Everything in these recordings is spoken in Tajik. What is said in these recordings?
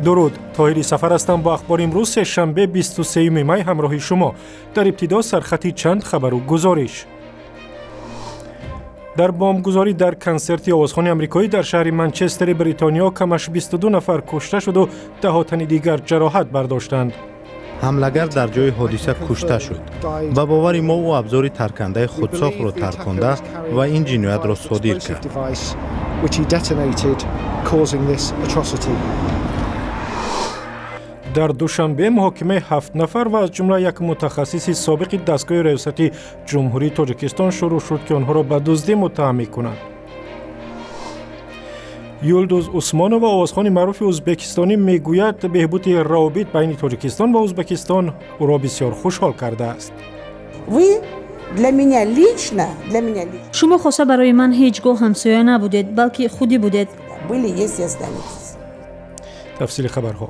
Дуруд, Тоҳири Сафар ҳастам бо ахбори имрӯз, сешанбе, 23 май, ҳамроҳи шумо. Дар ибтидо сархати чанд хабару гузориш. Дар бомбгузорӣ дар консерти овозхони амрикоӣ дар шаҳри Манчестери Бритониё камаш 22 нафар кушта шуду даҳо тани дигар ҷароҳат бардоштанд. Ҳамлагар дар ҷои ҳодиса кушта шуд. Ба бовари мо, ӯ абзори таркандаи худсохтро тарконда ва ин ҷиноятро содир кард. Дар Душанбе муҳокимаи 7 нафар ва аз ҷумла як мутахассиси собиқи дастгоҳи раёсати Ҷумҳурии Тоҷикистон шурӯъ шуд, ки онҳоро ба дуздӣ муттаҳам мекунанд. Юлдуз Усмонова, овозхони маъруфи ӯзбекистонӣ, мегӯяд, беҳбуди равобит байни Тоҷикистон ва Ӯзбекистон ӯро бисёр хушҳол кардааст. Шумо хоса барои ман ҳеҷ гоҳ ҳамсоя набудед, балки худӣ будед. Тафсили хабарҳо.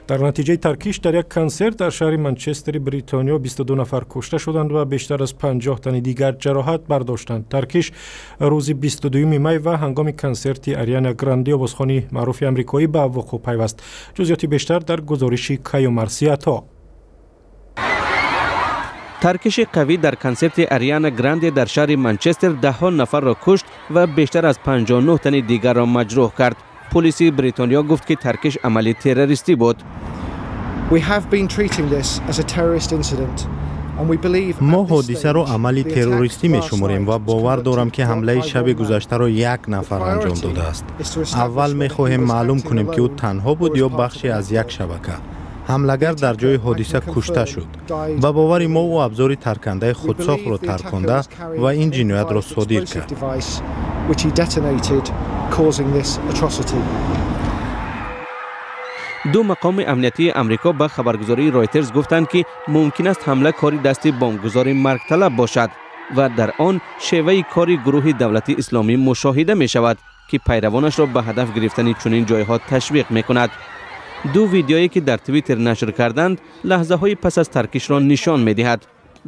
Дар натиҷаи таркиш дар як консерт дар шаҳри Манчестери Бритониё 22 нафар кушта шуданд ва бештар аз 50 тани дигар ҷароҳат бардоштанд. Таркиш рӯзи 22 май ва ҳангоми консерти Ариана Гранде, овозхони маъруфи амрикоӣ, ба вуқӯъ пайваст. Ҷузъиёти бештар дар гузориши Каюмарси Ато. Таркиши қавӣ дар консерти Ариана Гранде дар шаҳри Манчестер даҳҳо нафарро кушт ва бештар аз 59 тани дигарро маҷрӯҳ кард. Полиси Бритониё гуфт, ки таркиш амали террористӣ буд. Мо ҳодисаро амали террористӣ мешуморем ва бовар дорам, ки ҳамлаи шаби гузаштаро як нафар анҷом додааст. Аввал мехоҳем маълум кунем, ки ӯ танҳо буд ё бахше аз як шабака. Ҳамлагар дар ҷои ҳодиса кушта шуд. Ба бовари мо, ӯ абзори таркандаи худсохтро тарконда ва ин ҷиноятро содир кард. Ду мақоми амниятии Амрико ба хабаргузории Ройтерс гуфтанд, ки мумкин аст ҳамла кори дасти бомбгузори маргталаб бошад ва дар он шеваи кори гурӯҳи Давлати Исломӣ мушоҳида мешавад, ки пайравонашро ба ҳадаф гирифтани чунин ҷойҳо ташвиқ мекунад. Ду видеое, ки дар Твиттер нашр карданд, лаҳзаҳои пас аз таркишро нишон медиҳад.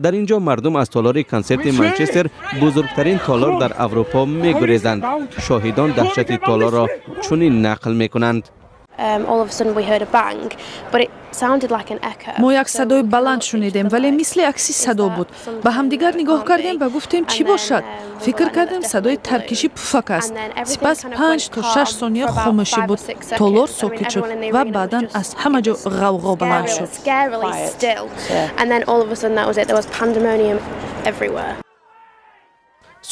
Дар ин ҷо мардум аз толори консерти Манчестер, бузургтарин толор дар Аврупо, мегурезанд. Шоҳидон даҳшати толорро чунин нақл мекунанд. Мо як садои баланд шунидем, вале мисли акси садо буд. Ба ҳамдигар нигоҳ кардем ва гуфтем, чӣ бошад? Фикр кардем, садои таркиши пуфак аст. Сипас 5 то 6 сония хомӯшӣ буд, толор сокит шуд ва баъдан аз ҳама ҷо ғавғо баланд шуд.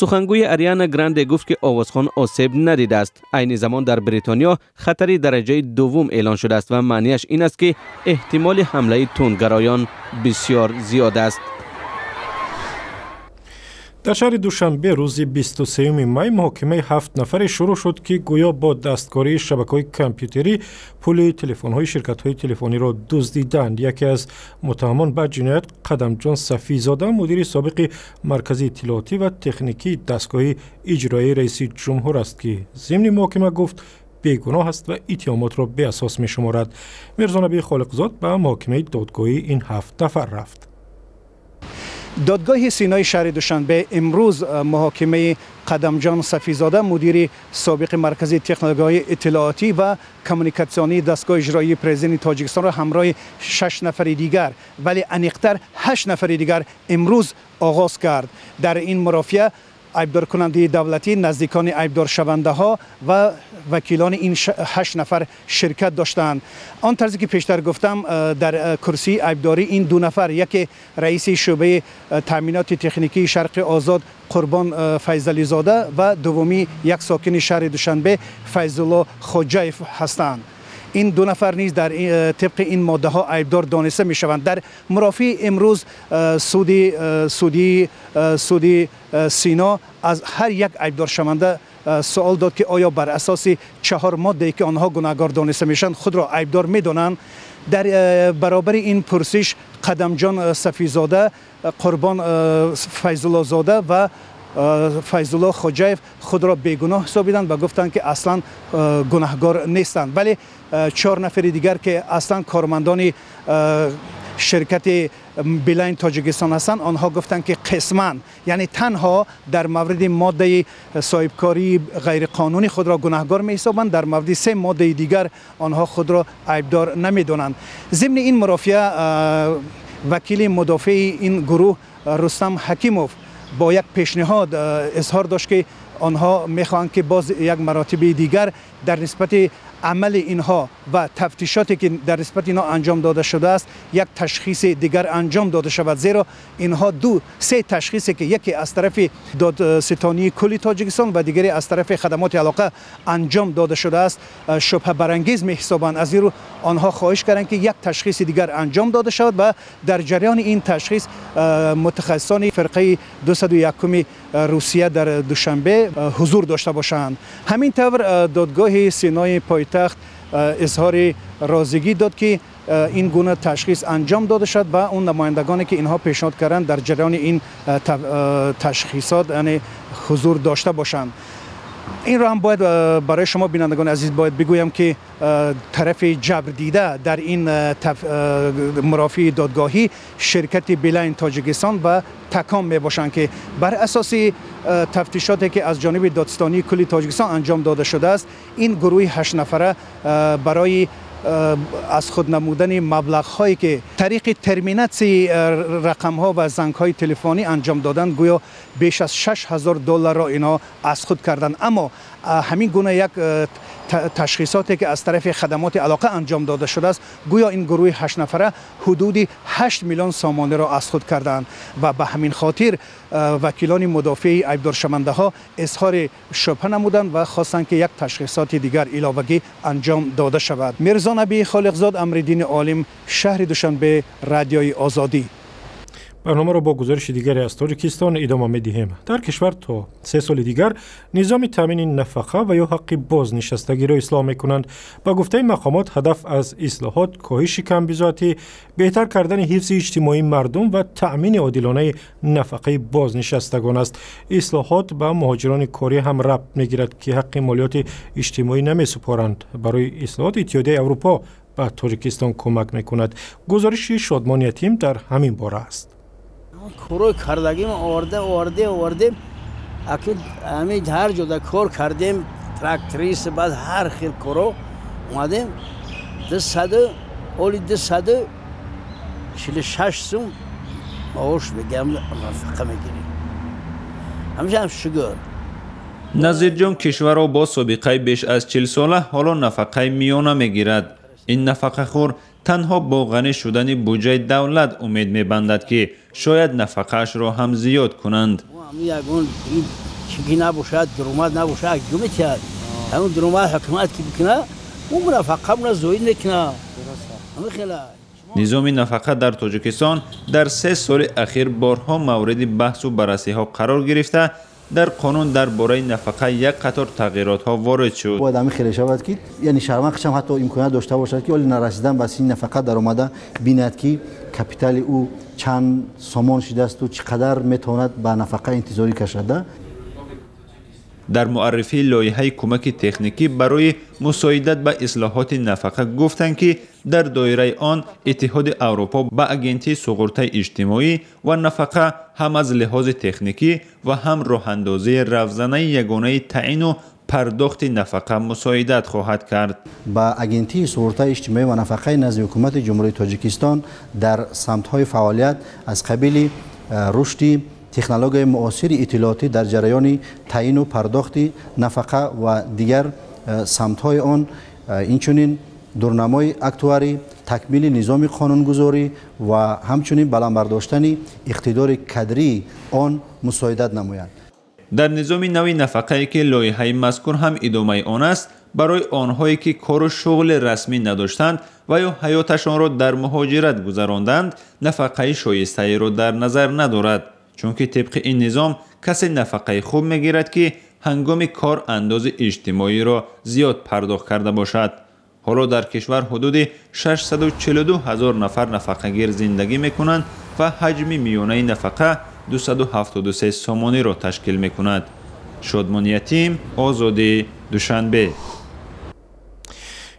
Сухангӯи Ариана Гранде гуфт, ки овозхон осеб надидааст. Айни замон дар Бритониё хатари дараҷаи дуввум эълон шудааст ва маънияш ин аст, ки эҳтимоли ҳамлаи тундгароён бисёр зиёд аст. Дар шаҳри Душанбе рӯзи 23 май муҳокимаи 7 нафаре шурӯъ шуд, ки гӯё бо дасткории шабакаҳои компютерӣ пули телефонҳои ширкатҳои телефониро дуздиданд. Яке аз муттаҳамон ба ҷиноят Қадамҷон Сафизода, мудири собиқи Маркази иттилоотӣ ва техникии дастгоҳи иҷроияи раиси ҷумҳур аст, ки зимни муҳокима гуфт, бегуноҳ аст ва иттиҳомотро беасос мешуморад. Мирзонаби Холиқзод ба муҳокимаи додгоҳии ин 7 нафар рафт. Додгоҳи Синои шаҳри Душанбе имрӯз муҳокимаи Қадамҷон Сафизода, мудири собиқи Маркази технологияҳои иттилоотӣ ва коммуникатсионии дастгоҳи иҷроии президенти Тоҷикистонро ҳамроҳи шаш нафари дигар, вале аниқтар ҳашт нафари дигар, имрӯз оғоз кард. Дар ин мурофиа айбдоркунандаи давлатӣ, наздикони айбдоршавандаҳо ва вакилони ин ҳашт нафар ширкат доштанд. Он тарзе ки пештар гуфтам, дар курсии айбдорӣ ин ду нафар, яке раиси шӯъбаи таъминоти техникии Шарқи Озод Қурбон Файзализода ва дуввумӣ як сокини шаҳри Душанбе Файзулло Хоҷаев ҳастанд. Ин ду нафар низ дар тибқи ин моддаҳо айбдор дониста мешаванд. Дар мурофиаи имрӯз суди Сино аз ҳар як айбдоршаванда суол дод, ки оё бар асоси чаҳор моддае, ки онҳо гунаҳгор дониста мешаванд, худро айбдор медонанд. Дар баробари ин пурсиш Қадамҷон Сафизода, Қурбон Файзуллозода ва Файзулло Хоҷаев худро бегуноҳ ҳисобиданд ва гуфтанд, ки аслан гунаҳгор нестанд, вале чор нафари дигар, ки аслан кормандони ширкати Билайн Тоҷикистон ҳастанд, онҳо гуфтанд, ки қисман, яъне танҳо дар мавриди моддаи соҳибкории ғайриқонунӣ худро гунаҳгор меҳисобанд, дар мавриди се моддаи дигар онҳо худро айбдор намедонанд. Зимни ин мурофиа вакили мудофеи ин гурӯҳ Рустам Ҳакимов бо як пешниҳод изҳор дошт, ки онҳо мехоҳанд, ки боз як маротиби дигар дар нисбати амали инҳо ва тафтишоте, ки дар нисбати инҳо анҷом дода шудааст, як ташхиси дигар анҷом дода шавад, зеро инҳо ду се ташхисе, ки яке аз тарафи додситонии кулли Тоҷикистон ва дигаре аз тарафи хадамоти алоқа анҷом дода шудааст, шубҳабарангез меҳисобанд. Аз ин рӯ онҳо хоҳиш карданд, ки як ташхиси дигар анҷом дода шавад ва дар ҷараёни ин ташхис мутахассисони фирқаи 201-уми Русия дар Душанбе ҳузур дошта бошанд. Ҳамин тавр додгоҳи Синои пойтахт изҳори розигӣ дод, ки ин гуна ташхис анҷом дода шавад ва он намояндагоне, ки инҳо пешниҳод карданд, дар ҷараёни ин ташхисот, яъне ҳузур дошта бошанд. Инро ҳам бояд барои шумо, бинандагони азиз, бояд бигӯям, ки тарафи ҷабрдида дар ин мурофиаи додгоҳӣ ширкати Билайн Тоҷикистон ва Таком мебошанд, ки бар асоси тафтишоте, ки аз ҷониби додситонии кулли Тоҷикистон анҷом дода шудааст, ин гурӯҳи ҳаштнафара барои аз худ намудани маблағҳое, ки тариқи терминатсияи рақамҳо ва зангҳои телефонӣ анҷом доданд, гӯё беш аз 6000 долларро инҳо аз худ карданд. Аммо ҳамин гуна як ташхисоте, ки аз тарафи хадамоти алоқа анҷом дода шудааст, гӯё ин гурӯҳи ҳаштнафара ҳудуди 8 миллион сомониро аз худ карданд ва ба ҳамин хотир вакилони мудофеи айбдоршавандаҳо изҳори шубҳа намуданд ва хостанд, ки як ташхисоти дигар иловагӣ анҷом дода шавад. Мирзо Набӣ Холиқзод, Амриддини Олим, шаҳри Душанбе, Радиои Озодӣ. Барномаро бо гузориши дигаре аз Тоҷикистон идома медиҳем. Дар кишвар то 3 соли дигар низоми таъмини нафақа ва ё ҳаққи бознишастагиро ислоҳ мекунанд. Ба гуфтаи мақомот, ҳадаф аз ислоҳот коҳиши камбизоатӣ, беҳтар кардани ҳифзи иҷтимоии мардум ва таъмини одилонаи нафақаи бознишастагон аст. Ислоҳот ба муҳоҷирони корӣ ҳам рабт мегирад, ки ҳаққи молиёти иҷтимоӣ намесупоранд. Барои ислоҳот Иттиҳодияи Аврупо ба Тоҷикистон кӯмак мекунад. Гузориши Шодмон Ятим дар ҳамин бора аст. Корой кардагим оварда овардем овардем, акин ҳамин ҳар ҷода кор кардем, тракторист, баъд ҳар хел коро омадем, 200 оли 246 сум маош мегирам, нафақа мегирем. Ҳамеша шукр. Назирҷон кишварро бо собиқаи беш аз 40 сола ҳоло нафақаи миёна мегирад. Ин нафақахӯр танҳо бо ғанӣ шудани буҷаи давлат умед мебандад, ки шояд нафақаашро ҳам зиёд кунанд. Ягон чиги набошад, дуромад набошад, ҷо метиҳад. Ҳамун дуромад ҳукумат ки бикуна, ӯ нафақамона зоид мекуна. Низоми нафақа дар Тоҷикистон дар 3 соли ахир борҳо мавриди баҳсу баррасиҳо қарор гирифта, дар қонун дар бораи нафақа як қатор тағйиротҳо ворид шуд. Бояд ҳамин хеле шавад, ки яъне шаҳрванд худшам ҳатто имконият дошта бошад, ки оли нарасидан ба синни нафақа даромада бинад, ки капитали ӯ чанд сомон шидаасту чӣ қадар метавонад ба нафақа интизорӣ кашада. Дар муаррифии лоиҳаи кӯмаки техникӣ барои мусоидат ба ислоҳоти нафақа гуфтанд, ки дар доираи он Иттиҳоди Аврупо ба Агентии суғуртаи иҷтимоӣ ва нафақа ҳам аз лиҳози техникӣ ва ҳам роҳандозии равзанаи ягонаи таъину пардохти нафақа мусоидат хоҳад кард. Ба Агентии суғуртаи иҷтимоӣ ва нафақаи назди Ҳукумати Ҷумҳурии Тоҷикистон дар самтҳои фаъолият аз қабили рушди технологияи муосири иттилоотӣ дар ҷараёни таъину пардохти нафақа ва дигар самтҳои он, инчунин дурнамои актуарӣ, такмили низоми қонунгузорӣ ва ҳамчунин баланд бардоштани иқтидори кадрии он мусоидат намояд. Дар низоми нави нафақае, ки лоиҳаи мазкур ҳам идомаи он аст, барои онҳое, ки кору шуғли расмӣ надоштанд ва ё ҳаёташонро дар муҳоҷират гузаронданд, нафақаи шоистаеро дар назар надорад, чунки тибқи ин низом касе нафақаи хуб мегирад, ки ҳангоми кор андози иҷтимоиро зиёд пардохт карда бошад. Ҳоло дар кишвар ҳудуди 642 ҳазор нафар нафақагир зиндагӣ мекунанд ва ҳаҷми миёнаи нафақа 273 сомониро ташкил мекунад. Шодмон Ятим, Озодӣ, Душанбе.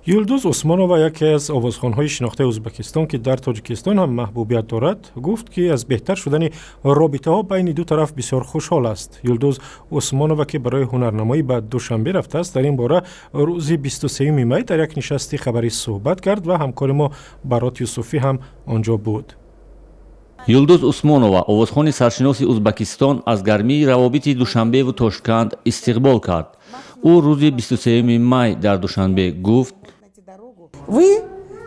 Юлдуз Усмонова, яке аз овозхонҳои шинохтаи Ӯзбекистон, ки дар Тоҷикистон ҳам маҳбубият дорад, гуфт, ки аз беҳтар шудани робитаҳо байни ду тараф бисёр хушҳол аст. Юлдуз Усмонова, ки барои ҳунарнамоӣ ба Душанбе рафтааст, дар ин бора рӯзи 23 май дар як нишасти хабарӣ суҳбат кард ва ҳамкори мо Барот Юсуфӣ ҳам он ҷо буд. Юлдуз Усмонова, овозхони саршиноси Узбакистон, аз гармии равобити Душанбеву Тошканд истиқбол кард. Ӯ рӯзи 23 май дар Душанбе гуфт: Вы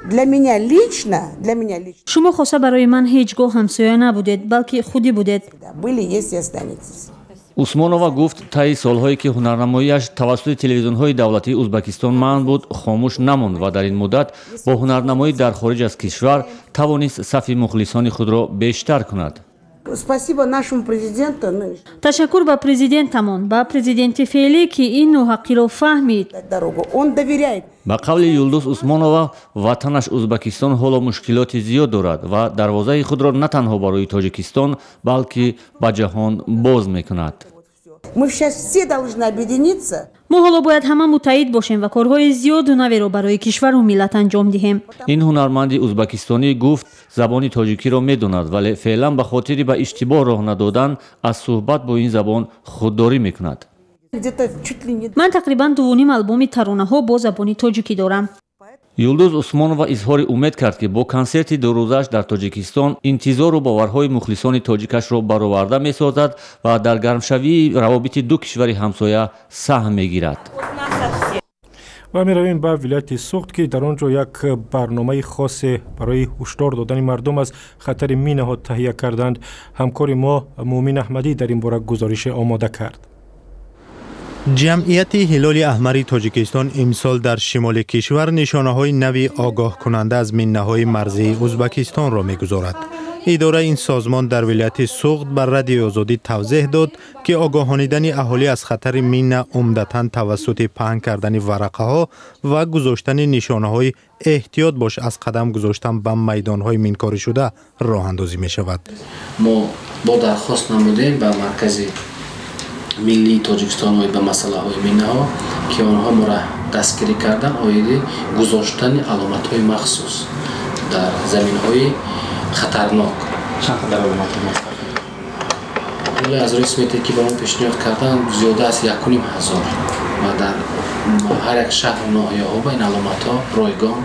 для меня лично, для меня лично. Шумо хоса барои ман ҳеҷ гоҳ ҳамсоя набудед, балки худӣ будед. Были, есть и останетесь. Усмонова гуфт, таи солҳое ки ҳунарнамоиаш тавассути телевизионҳои давлатии Узбакистон манъ буд, хомӯш намонд ва дар ин муддат бо ҳунарнамоӣ дар хориҷ аз кишвар тавонист сафи мухлисони худро бештар кунад. Спасибо нашему президенту. Ташаккур ба президентамон, ба президенти феълӣ, ки ин ноҳаққиро фаҳмид. Дорогу. Он доверяет. Ба қавли Юлдуз Усмонова, ватанаш Узбакистон ҳоло мушкилоти зиёд дорад ва дарвозаи худро на танҳо барои Тоҷикистон, балки ба ҷаҳон боз мекунад. Мы сейчас все должны объединиться. Мо ҳоло бояд ҳама муттаҳид бошем ва корҳои зиёду наверо барои кишвару миллат анҷом диҳем. Ин ҳунарманди узбакистонӣ гуфт, забони тоҷикиро медонад, вале феълан ба хотири ба иштибоҳ роҳ надодан аз суҳбат бо ин забон худдорӣ мекунад. Где-то чуть ли не Ман тақрибан 2,5 албоми таронаҳо бо забони тоҷикӣ дорам. Юлдуз Усмонова изҳори умед кард, ки бо консерти дурӯзааш дар Тоҷикистон интизору боварҳои мухлисони тоҷикашро бароварда месозад ва дар гармшавии равобити ду кишвари ҳамсоя саҳм мегирад. Ва меравем ба вилояти Суғд, ки дар он ҷо як барномаи хосе барои ҳушдор додани мардум аз хатари минаҳо таҳия карданд. Ҳамкори мо Муъмин Аҳмадӣ дар ин бора гузорише омода кард. Ҷамъияти Ҳилоли Аҳмари Тоҷикистон имсол дар шимоли кишвар нишонаҳои нави огоҳкунанда аз миннаҳои марзии Узбакистонро мегузорад. Идораи ин созмон дар вилояти Суғд ба Радиои Озодӣ тавзеҳ дод, ки огоҳонидани аҳолӣ аз хатари минна умдатан тавассути паҳн кардани варақаҳо ва гузоштани нишонаҳои «Эҳтиёт бош аз қадам гузоштан ба майдонҳои минкоришуда» роҳандозӣ мешавад. Мо бо дархост намудем ба Маркази миллии Тоҷикистон оид ба масъалаҳои миннаҳо, ки онҳо моро дастгирӣ карданд оиди гузоштани аломатҳои махсус дар заминҳои хатарнок. Чанд қадар аломатҳо? Ҳоле аз рӯи смете, ки ба мо пешниҳод карданд, зиёда аз 1500 ва дар ҳар як шаҳру ноҳияҳо ба ин аломатҳо ройгон,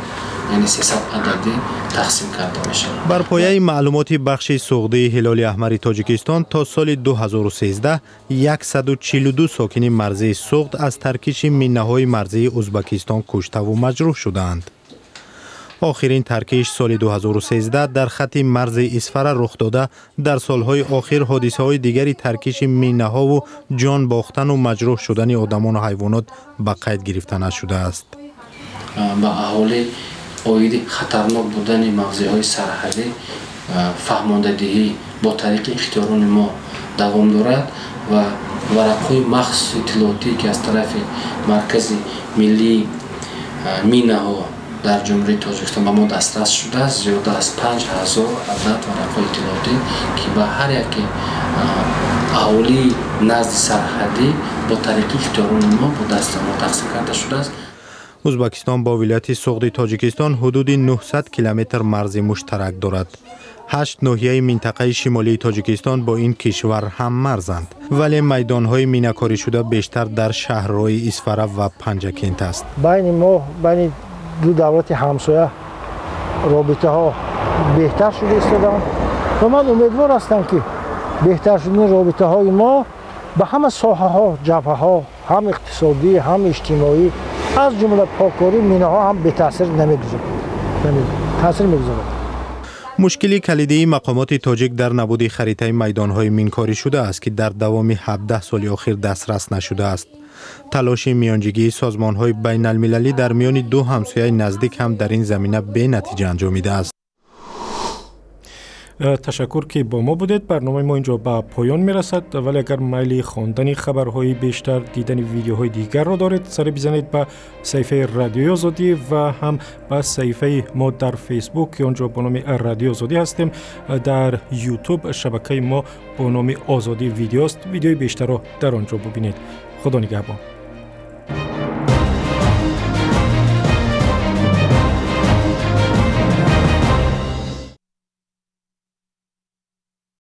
яъне 300 ададӣ тақсим карда мешавад. Бар пояи маълумоти бахши суғдии Ҳилоли Аҳмари Тоҷикистон, то соли 2013 142 сокини марзии Суғд аз таркиши миннаҳои марзии Узбакистон куштаву маҷрӯҳ шудаанд. Охирин таркиш соли 2013 дар хати марзи Исфара рух дода. Дар солҳои охир ҳодисаҳои дигари таркиши миннаҳову ҷон бохтану маҷрӯҳ шудани одамону ҳайвонот ба қайд гирифта нашудааст. Ба аҳолӣ оиди хатарнок будани мавзеъҳои сарҳадӣ фаҳмондадиҳӣ бо тариқи ихтиёрони мо давом дорад ва варақҳои махсуси иттилоотӣ, ки аз тарафи Маркази миллии минаҳо дар Ҷумҳурии Тоҷикистон ба мо дастрас шудааст, зиёда аз 5000 адад варақҳои иттилоотӣ, ки ба ҳар яке аҳолии назди сарҳадӣ бо тариқи ихтиёрони мо бо дасти мо тақсим карда шудааст. Узбакистон бо вилояти Суғди Тоҷикистон ҳудуди 900 километр марзи муштарак дорад. Ҳашт ноҳияи минтақаи шимолии Тоҷикистон бо ин кишвар ҳаммарзанд, вале майдонҳои минакоришуда бештар дар шаҳрҳои Исфара ва Панҷакент аст. Байни мо, байни ду давлати ҳамсоя, робитаҳо беҳтар шуда истодаанд ва ман умедвор ҳастам, ки беҳтар шудани робитаҳои мо ба ҳама соҳаҳо, ҷабҳаҳо, ҳам иқтисодӣ, ҳам иҷтимоӣ, аз ҷумла поккории минаҳо ҳам бетаъсир намегузорад, таъсир мегузорад. Мушкили калидии мақомоти тоҷик дар набуди харитаи майдонҳои минкорӣ шудааст, ки дар давоми 17 соли охир дастрас нашудааст. Талоши миёнҷигии созмонҳои байналмилалӣ дар миёни ду ҳамсояи наздик ҳам дар ин замина бенатиҷа анҷомидааст. Ташаккур, ки бо мо будед. Барномаи мо инҷо ба поён мерасад, вале агар майли хондани хабарҳои бештар, дидани видеоҳои дигарро доред, сари бизанед ба саҳифаи Радиои Озодӣ ва ҳам ба саҳифаи мо дар Фейсбук, ки он ҷо бо номи Радиои Озодӣ ҳастем. Дар Ютуб шабакаи мо бо номи Озодӣ Видеост. Видеои бештарро дар он ҷо бубинед. Худо нигаҳбон.